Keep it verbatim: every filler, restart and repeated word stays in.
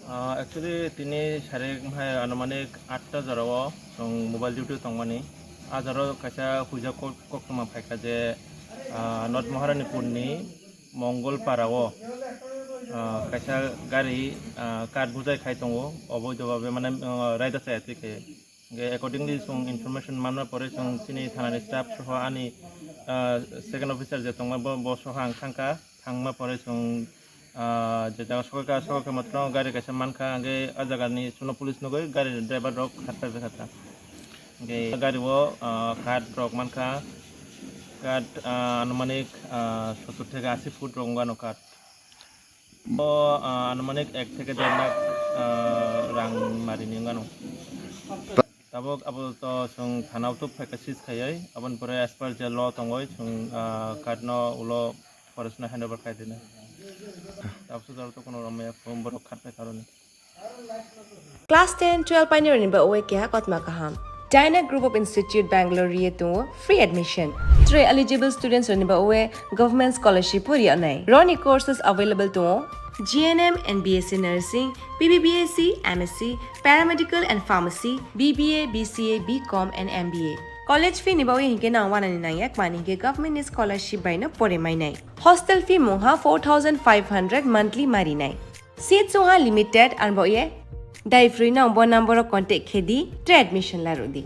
Ah, actually, tini sarik hai anumanik atta jorao chwng mobile duty tongmani. A jorao kaisa huijak kok-, koktwma phaikha je, ah, North Maharanipurni Mongol Parao, ah, kaisa gari, ah, cart bujai khai tongo, oboido babe mane, ah, raida chaya twi khe. Hingke accordingly chwng information manna pore chwng chini thanani staff soho ani, ah, second officer je tongma bo, bo soho ang thangkha, thangma pore chwng, ah, je jaga sokha, sokha matwrwng gari kaisa mankha, hingke a jagani chwngno police nugwi gari driver rok kharta kharta. Hingke gari o, ah, cart rok mankha, cart, ah, anumanik, ah, sottur theke ashi foot rok wngano cart. O, ah, anumanik ek theke der lakh, ah, rang marini wngano. Tabuk abo to chwng thana o tuk phaikha seize khaiwi, aboni pore as per je law tongwi chwng, ah, cart no ulo forest no hand over khai dina. Tabuk jora to kono romya phone borok khat pai karoni. Class ten, twelve painirokni ba oe keha kotma kaham. Dyna Group of Institute Bangalore ri tongo free admission. Tre eligible students rokni ba oe government scholarship pori anai. Roni courses available tongo G N M and B S C nursing, B B B S C, M S C, paramedical and pharmacy, B B A, B C A, B Com and M B A. College fee ni ba oe hinke nang wanani nangya kmani hinke government ni scholarship bai no pore mainai. Hostel fee mungha four thousand five hundred monthly marinai. Seats wngha limited, ang bo ye dai free no bo number o contact khe di, tre admission la rw di.